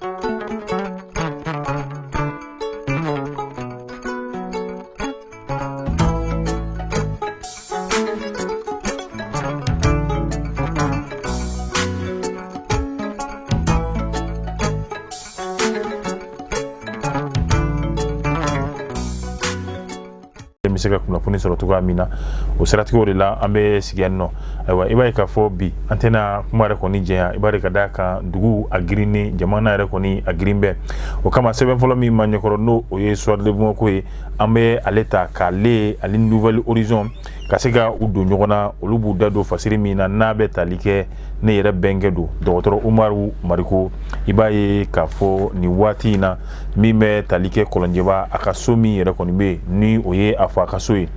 Bɛ se ka kunnafoni sɔrɔ cogoya min na, o siratigɛw de la an bɛ sigi yan nɔ. Ayiwa, i b'a ye k'a fɔ bi an tɛna kuma yɛrɛ kɔni janya. I b'a ye ka d'a kan dugu a girinni, jamana yɛrɛ kɔni a girin bɛɛ. O kama, sɛbɛn fɔlɔ min ma ɲɛkɔrɔ, n'o o ye Soir de Bamako ye, an bɛ ale ta k'ale ani Nouvel Horizon ka se ka u don ɲɔgɔn na. Olu b'u da don fasiri min na, n'a bɛ tali kɛ ne yɛrɛ bɛnkɛ don dɔgɔtɔrɔ Umaru Mariko. I b'a ye k'a fɔ nin waati in na, min bɛ tali kɛ Kɔlɔnjɛba, a ka so min yɛrɛ kɔni bɛ yen, ni o ye a fa ka so ye,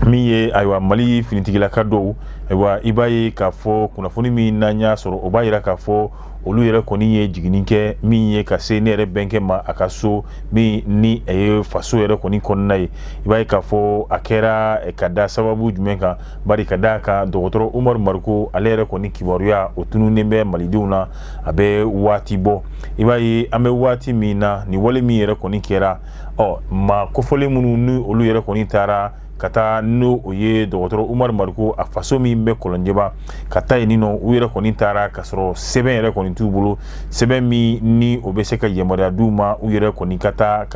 min ye ayiwa Mali finitigilaka dɔw. Ayiwa, i b'a ye k'a fɔ kunnafoni min n'an y'a sɔrɔ, o b'a yira k'a fɔ olu yɛrɛ kɔni ye jiginni kɛ min ye ka se ne yɛrɛ bɛnkɛ ma a ka so min ni a ye faso yɛrɛ kɔni kɔnɔna ye. I b'a ye k'a fɔ a kɛra ka da sababu jumɛn kan? Bari ka d'a kan dɔgɔtɔrɔ Umaru Mariko, ale yɛrɛ kɔni kibaruya o tununnen bɛ malidenw na a bɛ waati bɔ. I b'a ye an bɛ waati min na, nin wale min yɛrɛ kɔni kɛra, ɔ maa kofɔlen minnu ni olu yɛrɛ kɔni taara ka taa, n'o o ye dɔgɔtɔrɔ Umaru Mariko a faso min bɛ Kɔlɔnjɛba, ka taa yen nɔ, u yɛrɛ kɔni taara ka sɔrɔ sɛbɛn yɛrɛ kɔni t'u bolo, sɛbɛn min ni o bɛ se ka yamaruya d'u ma u yɛrɛ kɔni ka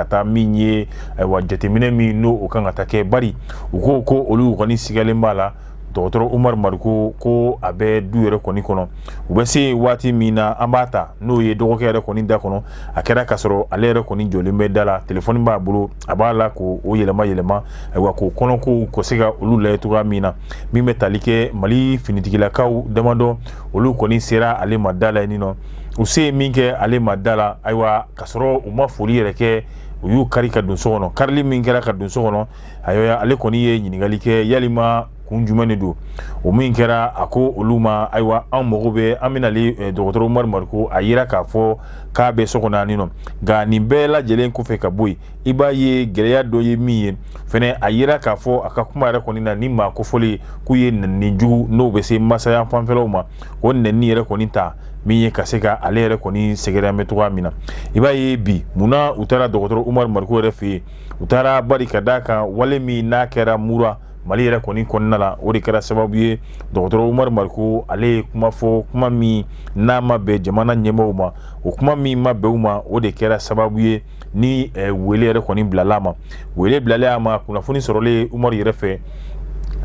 taa min ye, ayiwa, jateminɛ min n'o o kan ka taa kɛ. Bari u ko ko olu kɔni sigalen b'a la dɔgɔtɔrɔ Umaru Mariko ko a bɛ du yɛrɛ kɔni kɔnɔ. U bɛ se waati min na, an b'a ta n'o ye dɔgɔkɛ yɛrɛ kɔni da kɔnɔ, a kɛra ka sɔrɔ ale yɛrɛ kɔni jɔlen bɛ da la, telefɔni b'a bolo, a b'a la k'o yɛlɛma yɛlɛma, ayiwa, k'o kɔnɔkow ko se ka olu lajɛ cogoya min na. Min bɛ tali kɛ Mali finitigilakaw damadɔ, olu kɔni sera ale ma da la yen nɔ. U se ye min kɛ ale ma da la, ayiwa, ka sɔrɔ u ma foli yɛrɛ kɛ, u y'u kari ka don so kɔnɔ. Karili min kɛra ka don so kɔnɔ, ayiwa, ale kɔni ye ɲininkali kɛ yalima kun jumɛn de don. O min kɛra, a ko olu ma: "Ayiwa, an mago bɛ, an bɛna dɔgɔtɔrɔ Umaru Mariko, a yira k'a fɔ k'a bɛ so kɔnɔ yan nɔ." Nka nin bɛɛ lajɛlen kɔfɛ ka bɔ yen, i b'a ye gɛlɛya dɔ ye min ye fɛnɛ, a yira k'a fɔ a ka kuma yɛrɛ kɔni na, ni maa kofɔlen k'u ye nɛni jugu n'o bɛ se masaya fanfɛlaw ma, o nɛni yɛrɛ kɔni ta min ye ka se ka ale yɛrɛ kɔni sɛgɛrɛ bɛ cogoya min na. I b'a ye bi, munna u taara dɔgɔtɔrɔ Umaru Mariko yɛrɛ fɛ yen? U taara bari ka d'a kan wale min n'a kɛra Mura, Mali yɛrɛ kɔni kɔnɔna la, o de kɛra sababu ye dɔgɔtɔrɔ Umaru Mariko, ale ye kuma fɔ, kuma min n'a ma bɛn jamana ɲɛmaaw ma. O kuma min ma bɛn u ma, o de kɛra sababu ye ni wele yɛrɛ kɔni bilala ma. Wele bilalen a ma, kunnafoni sɔrɔlen Umaru yɛrɛ fɛ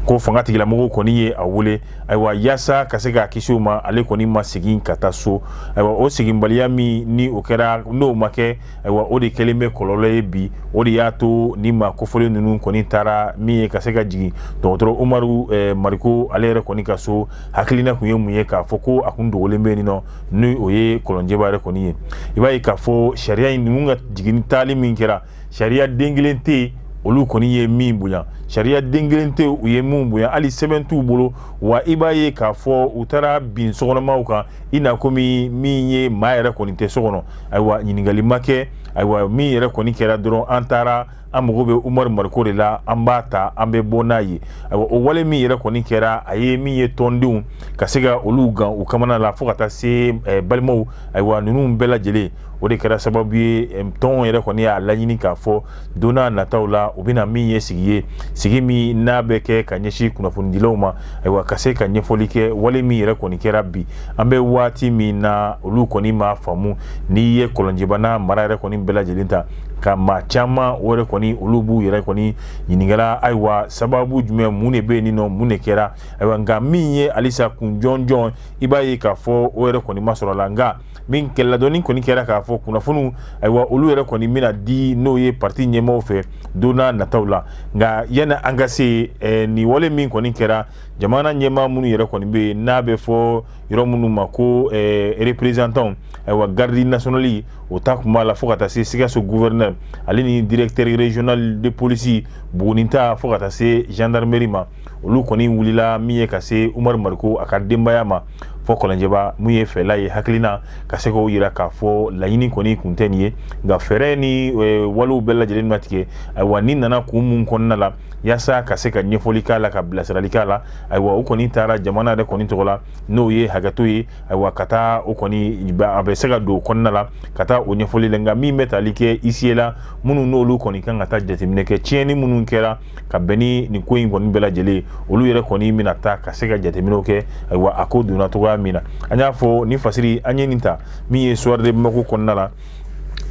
ko fanga tigilamɔgɔw kɔni ye a wele, ayiwa, yaasa ka se k'a kisi o ma, ale kɔni ma segin ka taa so. Ayiwa, o seginbaliya min ni o kɛra, n'o ma kɛ, ayiwa, o de kɛlen bɛ kɔlɔlɔ ye bi. O de y'a to ni maa kofɔlen ninnu kɔni taara min ye ka se ka jigin dɔgɔtɔrɔ Umaru Mariko, ale yɛrɛ kɔni ka so. Hakilina kun ye mun ye? K'a fɔ ko a kun dogolen bɛ yen nɔ, ni o ye Kɔlɔnjɛba yɛrɛ kɔni ye. I b'a ye k'a fɔ sariya in ninnu ka jigin taali min kɛra, sariya den kelen tɛ yen olu kɔni ye min bonya, sariya den kelen tɛ u ye min bonya, hali sɛbɛn t'u bolo wa. I b'a ye k'a fɔ u taara bin sokɔnɔmaw kan i n'a komi min ye maa yɛrɛ kɔni tɛ so kɔnɔ. Ayiwa, ɲininkali ma kɛ. Ayiwa, min yɛrɛ kɔni kɛra dɔrɔn, an taara, an mago bɛ Umaru Mariko de la, an b'a ta, an bɛ bɔ n'a ye. Ayiwa, o wale min yɛrɛ kɔni kɛra, a ye min ye tɔndenw ka se ka olu gan u kamana la, fo ka taa se balimaw. Ayiwa, ninnu bɛɛ lajɛlen, o de kɛra sababu ye tɔn yɛrɛ kɔni y'a laɲini k'a fɔ don n'a nataw la, u bɛna min ye sigi ye, sigi min n'a bɛ kɛ ka ɲɛsin kunnafonidilaw ma, ayiwa, ka se ka ɲɛfɔli kɛ wale min yɛrɛ kɔni kɛra bi. An bɛ waati min na, olu kɔni m'a faamu. N'i ye Kɔlɔnjɛbana mara yɛrɛ kɔni bɛɛ lajɛlen ta ka maa caman, o yɛrɛ kɔni olu b'u yɛrɛ kɔni ɲininkala, ayiwa, sababu jumɛn, mun de bɛ yen nɔ, mun de kɛra? Ayiwa, nka min ye halisa kun jɔnjɔn, i b'a ye k'a fɔ o yɛrɛ kɔni ma sɔrɔ la. Nka min ladɔnni kɔni kɛra k'a fɔ kunnafoniw, ayiwa, olu yɛrɛ kɔni bɛna di n'o ye parti ɲɛmaaw fɛ don n'a nataw la. Nka yanni an ka se nin wale min kɔni kɛra, jamana ɲɛmaa minnu yɛrɛ kɔni bɛ yen, n'a bɛ fɔ yɔrɔ minnu ma ko représentant, ayiwa, garde nationale, o ta kun b'a la, fo ka taa se Sikaso gouverneur, ale ni directeur régional de police Buguni ta, fo ka taa se gendarmerie ma, olu kɔni wulila min ye ka se Umaru Mariko a ka denbaya ma. Fɔ Kɔlɔnjɛba mun ye fɛla ye, hakilina ka se k'o yira k'a fɔ laɲini kɔni kun tɛ nin ye, nka fɛɛrɛ ni walew bɛɛ lajɛlen ma tigɛ. Ayiwa, ni nana kun mun kɔnɔna la, yaasa ka se ka ɲɛfɔli k'a la, ka bilasirali k'a la. Ayiwa, u kɔni taara jamana yɛrɛ kɔni tɔgɔ la, n'o ye hakɛto ye. Ayiwa, ka taa o kɔni a bɛ se ka don o kɔnɔna la ka taa o ɲɛfɔli la. Nka min bɛ tali kɛ huissier la, minnu n'olu kɔni kan ka taa jateminɛ kɛ tiɲɛni minnu kɛra ka bɛn ni nin ko in kɔni bɛɛ lajɛlen, olu yɛrɛ kɔni bɛna taa ka se ka jateminɛw kɛ. Ayiwa, a ko donna cogoya min na, an y'a fɔ nin fasiri an ye nin ta min ye Soir de Bamako kɔnɔna la,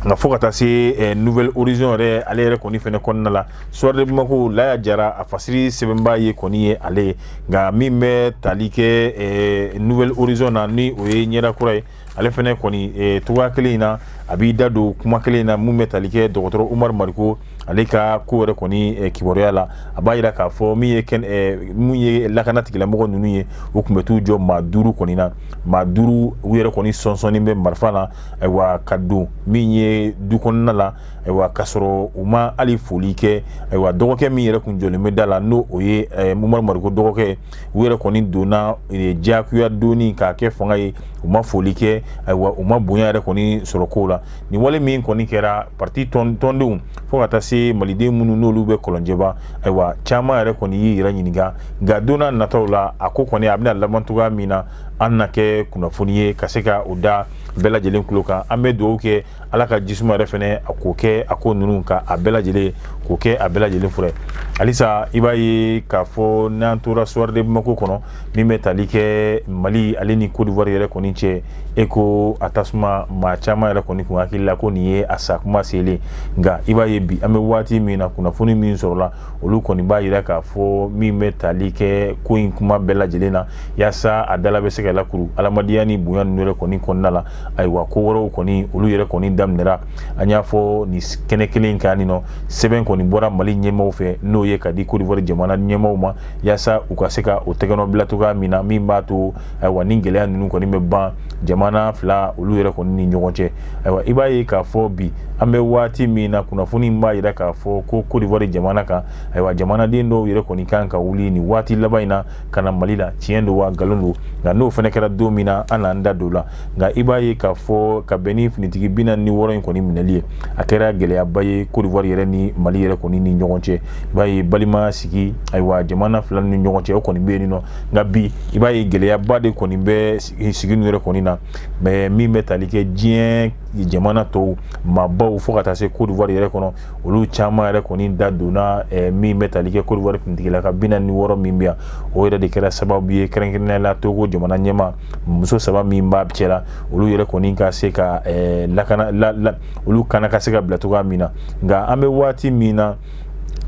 nka fo ka taa se Nouvel Horizon yɛrɛ, ale yɛrɛ kɔni fɛnɛ kɔnɔna la. Soir de Bamako, Laya Jara a fasiri sɛbɛnba ye kɔni ye ale ye, nka min bɛ tali kɛ Nouvel Horizon na, ni o ye ɲɛda kura ye, ale fɛnɛ kɔni togoya kelen in na, a b'i da don kuma kelen in na mun bɛ tali kɛ dɔgɔtɔrɔ Umaru Mariko ale ka ko yɛrɛ kɔni kibaruya la. A b'a yira k'a fɔ min ye mun ye lakana tigilamɔgɔ ninnu ye, u tun bɛ t'u jɔ maa 5 kɔni na, maa 5, u yɛrɛ kɔni sɔnsɔnni bɛ marifa la. Ayiwa, ka don min ye du kɔnɔna la, ayiwa, k'a sɔrɔ u ma hali foli kɛ. Ayiwa, dɔgɔkɛ min yɛrɛ kun jɔlen bɛ da la, n'o o ye Umaru Mariko dɔgɔkɛ, u yɛrɛ kɔni donna diyagoya donni k'a kɛ fanga ye, u ma foli kɛ. Ayiwa, u ma bonya yɛrɛ kɔni sɔrɔ kow la. Nin wale min kɔni kɛra, parti tɔndenw fo ka taa se maliden minnu n'olu bɛ Kɔlɔnjɛba, ayiwa, caman yɛrɛ kɔni y'i yɛrɛ ɲininka. Nka don n'a nataw la, a ko kɔni a bɛna laban cogoya min na, an na kɛ kunnafoni ye ka se ka o da bɛɛ lajɛlen tulo kan. An bɛ dugawu kɛ Ala ka jisuma yɛrɛ fɛnɛ a k'o kɛ a ko ninnu ka a bɛɛ lajɛlen k'o kɛ a bɛɛ lajɛlen fura ye. Halisa, i b'a ye k'a fɔ n'an tora Soir de Bamako kɔnɔ, min bɛ tali kɛ Mali ale ni Côte d'Ivoire yɛrɛ kɔni cɛ, e ko a tasuma, maa caman yɛrɛ kɔni kun hakili la ko nin ye a sa kuma selen. Nka i b'a ye bi, an bɛ waati min na, kunnafoni min sɔrɔla, olu kɔni b'a yira k'a fɔ min bɛ tali kɛ ko in kuma bɛɛ lajɛlen na, yaasa a dala bɛ se ka lakuru adamadenya ni bonya ninnu yɛrɛ kɔni kɔnɔna la. Ayiwa, ko wɛrɛw kɔni, olu yɛrɛ kɔni daminɛra. An y'a fɔ nin kɛnɛ kelen kan nin nɔ, sɛbɛn kɔni bɔra Mali ɲɛmaaw fɛ, n'o ye ka di Côte d'Ivoire jamana ɲɛmaaw ma, yaasa u ka se ka o tɛgɛnɔ bila cogoya min na, min b'a to, ayiwa, ni gɛlɛya ninnu kɔni bɛ ban jamana fila olu yɛrɛ kɔni ni ɲɔgɔn cɛ. Ayiwa, i b'a ye k'a fɔ bi, an bɛ waati min na, kunnafoni b'a yira k'a fɔ ko Côte d'Ivoire jamana kan, ayiwa, jamanaden dɔw yɛrɛ kɔni kan ka wuli nin waati laban in na ka na Mali la. Tiɲɛ don wa nkalon don? Nka n'o fana kɛra don min na, an n'an da don la. Nka i b'a ye k'a fɔ ka bɛn ni finitigi 46 in kɔni minɛli ye, a kɛra gɛlɛyaba ye Côte d'Ivoire yɛrɛ ni Mali yɛrɛ kɔni ni ɲɔgɔn cɛ. I b'a ye balima sigi, ayiwa, jamana fila ni ɲɔgɔn cɛ, o kɔni bɛ yen nɔ. Nka bi, i b'a ye gɛlɛyaba de kɔni bɛ sigi ninnu yɛrɛ kɔni na. Mais min bɛ tali kɛ diɲɛ jamana tɔw maabaw fo ka taa se Côte d'Ivoire yɛrɛ kɔnɔ, olu caman yɛrɛ kɔni da donna min bɛ tali kɛ Côte d'Ivoire finitigila ka 46 min bɛ yan, o yɛrɛ de kɛra sababu ye, kɛrɛnkɛrɛnnenya la Togo jamana ɲɛmaa muso saba min b'a cɛ la, olu yɛrɛ kɔni ka se ka lakana la, olu kana ka se ka bila cogoya min na. Nka an bɛ waati min na,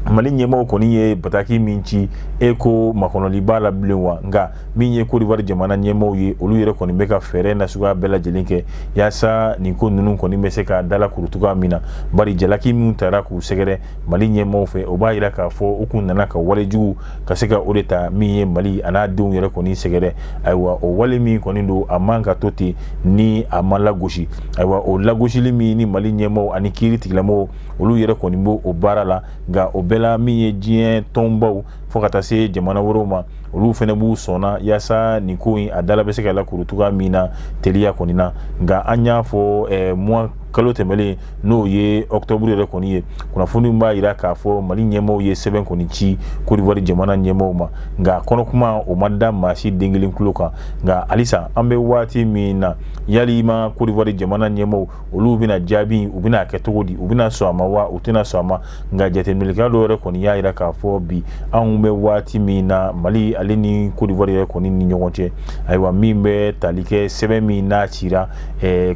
Mali ɲɛmaaw kɔni ye bataki min ci, e ko makɔnɔli b'a la bilen wa? Nka min ye Côte d'Ivoire jamana ɲɛmaaw ye, olu yɛrɛ kɔni bɛ ka fɛɛrɛ nasuguya bɛɛ lajɛlen kɛ yaasa nin ko ninnu kɔni bɛ se ka dala kuru cogoya min na. Bari jalaki min tara k'u sɛgɛrɛ Mali ɲɛmaaw fɛ, o b'a yira k'a fɔ u kun nana ka walejugu ka se ka o de ta min ye Mali a n'a denw yɛrɛ kɔni sɛgɛrɛ. Ayiwa, o wale min kɔni don, a man ka to ten ni a ma lagosi. Ayiwa, o lagosili min ni Mali ɲɛmaaw ani kiiri tigilamɔgɔw, olu yɛrɛ kɔni b'o o baara la. Nka o bɛɛ la, min ye diɲɛ tɔnbaw fo ka taa se jamana wɛrɛw ma, olu fana b'u sɔnna yaasa nin ko in a dala bɛ se ka lakuru cogoya min na teliya kɔni na. Nka an y'a fɔ mois kalo tɛmɛlen, n'o ye octobre yɛrɛ kɔni ye, kunnafoni b'a yira k'a fɔ Mali ɲɛmaaw ye sɛbɛn kɔni ci Côte d'Ivoire jamana ɲɛmaaw ma. Nka kɔnɔkuma o ma da maa si den kelen tulo kan. Nka halisa, an bɛ waati min na, yalima Côte d'Ivoire jamana ɲɛmaaw, olu bɛna jaabi, u bɛna kɛ cogo di? U bɛna sɔn a ma wa u tɛna sɔn a ma? Nka jateminɛlikɛla dɔw yɛrɛ kɔni y'a yira k'a fɔ bi, anw bɛ waati min na, Mali ale ni Côte d'Ivoire yɛrɛ kɔni ni ɲɔgɔn cɛ, ayiwa, min bɛ tali kɛ sɛbɛn min n'a cira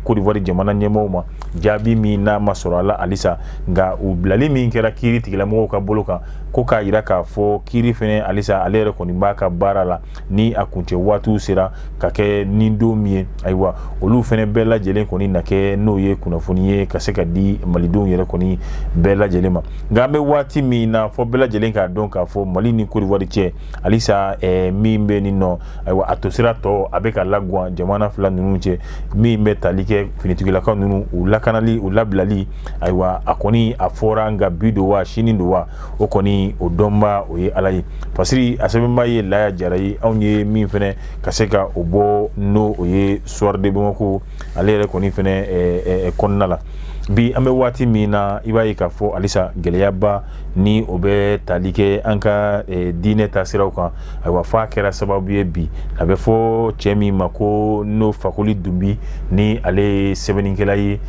Côte d'Ivoire jamana ɲɛmaaw ma, jaabi min n'a ma sɔrɔ a la halisa. Nka u bilali min kɛra kiiri tigilamɔgɔw ka bolo kan, ko k'a yira k'a fɔ kiiri fɛnɛ halisa ale yɛrɛ kɔni b'a ka baara la, ni a kuncɛ waatiw sera ka kɛ ni don min ye, ayiwa, olu fɛnɛ bɛɛ lajɛlen kɔni na kɛ n'o ye kunnafoni ye ka se ka di malidenw yɛrɛ kɔni bɛɛ lajɛlen ma. Nka an bɛ waati min na, fɔ bɛɛ lajɛlen k'a dɔn k'a fɔ Mali ni Côte d'Ivoire cɛ halisa, min bɛ nin nɔ, ayiwa, a tosira tɔ a bɛ ka lagwan jamana fila ninnu cɛ, min bɛ tali kɛ finitigilakaw ninnu u la. lakanali, u labilali. Ayiwa, a kɔni a fɔra, nka bi don wa, sini don wa, o kɔni o dɔnba o ye Ala ye. Fasiri a sɛbɛnba ye Laya Jara ye. Anw ye min fɛnɛ ka se ka o bɔ, n'o o ye Soir de Bamako ale yɛrɛ kɔni fɛnɛ kɔnɔna la. Bi an bɛ waati min na, i b'a ye k'a fɔ halisa gɛlɛyaba ni o bɛ tali kɛ an ka diinɛ taasiraw kan. Ayiwa, f'a kɛra sababu ye bi a bɛ fɔ cɛ min ma ko n'o Fakoli Dunbi, ni ale ye sɛbɛnnikɛla ye,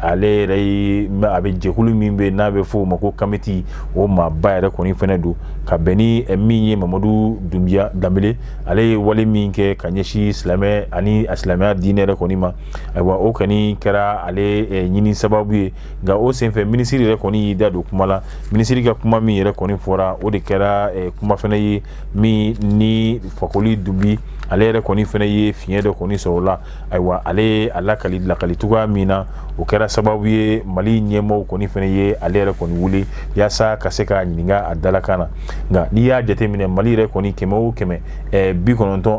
ale yɛrɛ ye a bɛ jɛkulu min bɛ n'a bɛ fɔ o ma ko Kamiti, o maaba yɛrɛ kɔni fɛnɛ don, ka bɛn ni min ye Mamadu Dunbiya Danbele, ale ye wale min kɛ ka ɲɛsin silamɛ ani a silamɛya diinɛ yɛrɛ kɔni ma. Ayiwa, o kɔni kɛra ale ɲini sababu ye. Nka o senfɛ, minisiri yɛrɛ kɔni y'i da don kuma la. Minisiri ka kuma min yɛrɛ kɔni fɔra, o de kɛra kuma fɛnɛ ye min ni Fakoli Dunbi ale yɛrɛ kɔni fɛnɛ ye fiɲɛ dɔ kɔni sɔrɔ o la. Ayiwa, ale ye a lakali lakali cogoya min na, o kɛra sababu ye Mali ɲɛmɔgɔw kɔni fɛnɛ ye ale yɛrɛ kɔni wele yaasa ka se k'a ɲininka a dalakan na. Nka n'i y'a jateminɛ, Mali yɛrɛ kɔni 100 o 100,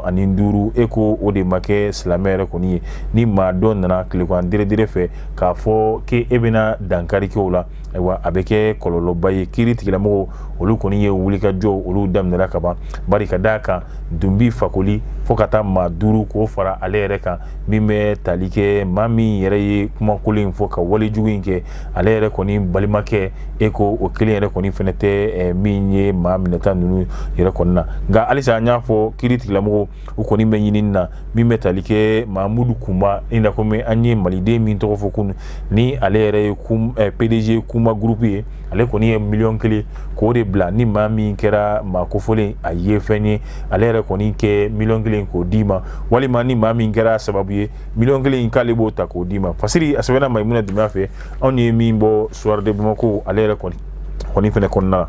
95, e ko o de ma kɛ silamɛ yɛrɛ kɔni ye. Ni maa dɔ nana tilegan deredere fɛ k'a fɔ k'e bɛna dankari kɛ o la, ayiwa, a bɛ kɛ kɔlɔlɔba ye. Kiiri tigilamɔgɔw, olu kɔni ye wulikajɔ olu daminɛra ka ban, bari ka d'a kan Dunbi Fakoli fo ka taa maa 5 k'o fara ale yɛrɛ kan, min bɛ tali kɛ maa min yɛrɛ ye kumakolon in fɔ ka walejugu in kɛ, ale yɛrɛ kɔni balimakɛ, e ko o kelen yɛrɛ kɔni fɛnɛ tɛ min ye maa minɛta ninnu yɛrɛ kɔni na. Nka halisa an y'a fɔ, kiiri tigilamɔgɔw u kɔni bɛ ɲinini na min bɛ tali kɛ Mamudu Kunba, i n'a komi an ye maliden min tɔgɔ fɔ kunun, ni ale yɛrɛ ye PDG Kuma Groupe ye. Ale kɔni ye miliyɔn 1 k'o de bila ni maa min kɛra maa kofɔlen a ye fɛn ye, ale yɛrɛ kɔni kɛ miliyɔn 1 k'o d'i ma, walima ni maa min kɛra sababu ye, miliyɔn 1 k'ale b'o ta k'o d'i ma. Fasiri a sɛbɛnna Mayimuna Dunbiya fɛ. Anw ye min bɔ Soir de Bamako ale yɛrɛ kɔni fɛnɛ kɔnɔna la,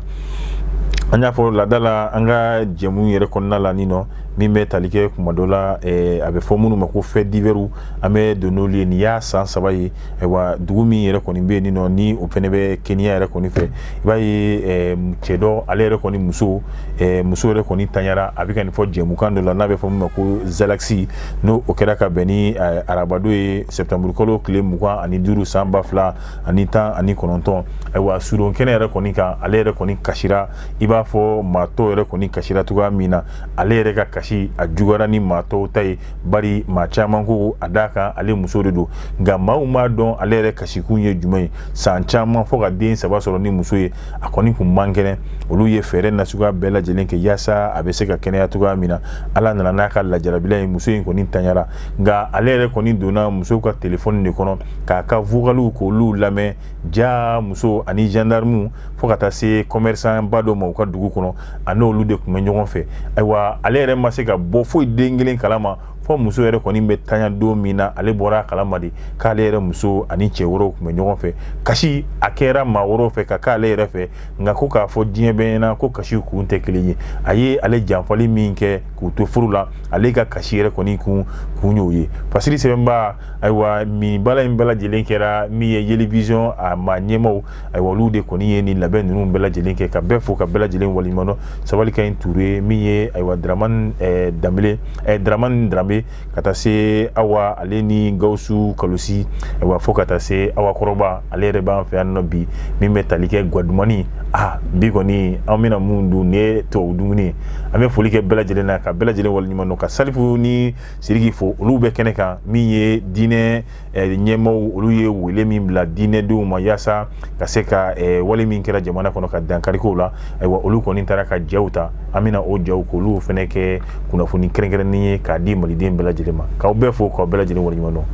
an y'a fɔ laada la an ka jɛmu yɛrɛ kɔnɔna la nin nɔ, min bɛ tali kɛ kuma dɔ la, a bɛ fɔ minnu ma ko fait divers, an bɛ don n'olu ye. Nin y'a san 3 ye. Ayiwa, dugu min yɛrɛ kɔni bɛ yen nɔ, ni o fɛnɛ bɛ Kenya yɛrɛ kɔni fɛ, i b'a ye cɛ dɔ, ale yɛrɛ kɔni muso yɛrɛ kɔni tanyara. A bɛ ka nin fɔ jɛmukan dɔ la n'a bɛ fɔ min ma ko Zalaxi, n'o o kɛra ka bɛn ni arabado ye, septembre kalo tile 25, san 2019. Ayiwa, suron kɛnɛ yɛrɛ kɔni kan, ale yɛrɛ kɔni kasira i b'a fɔ maa tɔw yɛrɛ kɔni kasira cogoya min na. Ale yɛrɛ ka kasi a juguyara ni maa tɔw ta ye, bari maa caman ko a d'a kan ale muso de don. Nka maaw m'a dɔn ale yɛrɛ kasikun ye jumɛn ye. San caman fo ka den 3 sɔrɔ ni muso ye, a kɔni kun man kɛnɛ. Olu ye fɛɛrɛ nasuguya bɛɛ lajɛlen kɛ yaasa a bɛ se ka kɛnɛya cogoya min na. Ala nana n'a ka lajarabila ye, muso in kɔni tanyara. Nka ale yɛrɛ kɔni donna musow ka telefɔni de kɔnɔ k'a ka vocaliw k'olu lamɛn, ja muso ani gendarme fo ka taa se commerçant ba dɔ ma u ka dugu kɔnɔ, a n'olu de tun bɛ ɲɔgɔn fɛ. Ayiwa, ale yɛrɛ ma se ka bɔ foyi den kelen kalama fo muso yɛrɛ kɔni bɛ tanya don min na, ale bɔra a kalama de k'ale yɛrɛ muso ani cɛ wɛrɛw tun bɛ ɲɔgɔn fɛ. Kasi a kɛra maa wɛrɛw fɛ ka k'ale yɛrɛ fɛ, nka ko k'a fɔ diɲɛ bɛɛ ɲɛna ko kasi kun tɛ kelen ye. A ye ale janfali min kɛ k'u to furu la, ale ka kasi yɛrɛ kɔni kun y'o ye. Fasiri sɛbɛnba, ayiwa, min baara in bɛɛ lajɛlen kɛra min ye Yeli Vision a maa ɲɛmaw, ayiwa, olu de kɔni ye nin labɛn ninnu bɛɛ lajɛlen kɛ. Ka bɛɛ fo, ka bɛɛ lajɛlen waleɲuman dɔn. Sabali ka ɲi Ture min ye, ayiwa, Dramane Danbele, Dramane Drambe, ka taa se Awa ale ni Gawusu Kalosi, ayiwa, fo ka taa se Awa Kɔrɔba, ale yɛrɛ b'an fɛ yan nɔ bi, min bɛ tali kɛ gwadumani. Bi kɔni an bɛna mun dun? Nin ye tubabu dumuni ye. An bɛ foli kɛ bɛɛ lajɛlen na, ka bɛɛ lajɛlen waleɲuman dɔn, ka Salifu ni Sidiki fo, olu bɛ kɛnɛ kan. Min ye diinɛ ɲɛmaaw, olu ye wele min bila diinɛdenw ma yaasa ka se ka wale min kɛra jamana kɔnɔ ka dankari kow la, ayiwa, olu kɔni taara ka jaw ta. An bɛna o jaw k'olu fɛnɛ kɛ kunnafoni kɛrɛnkɛrɛnnen ye k'a di maliden bɛɛ lajɛlen ma. K'aw bɛɛ fo, k'aw bɛɛ lajɛlen waleɲuman dɔn.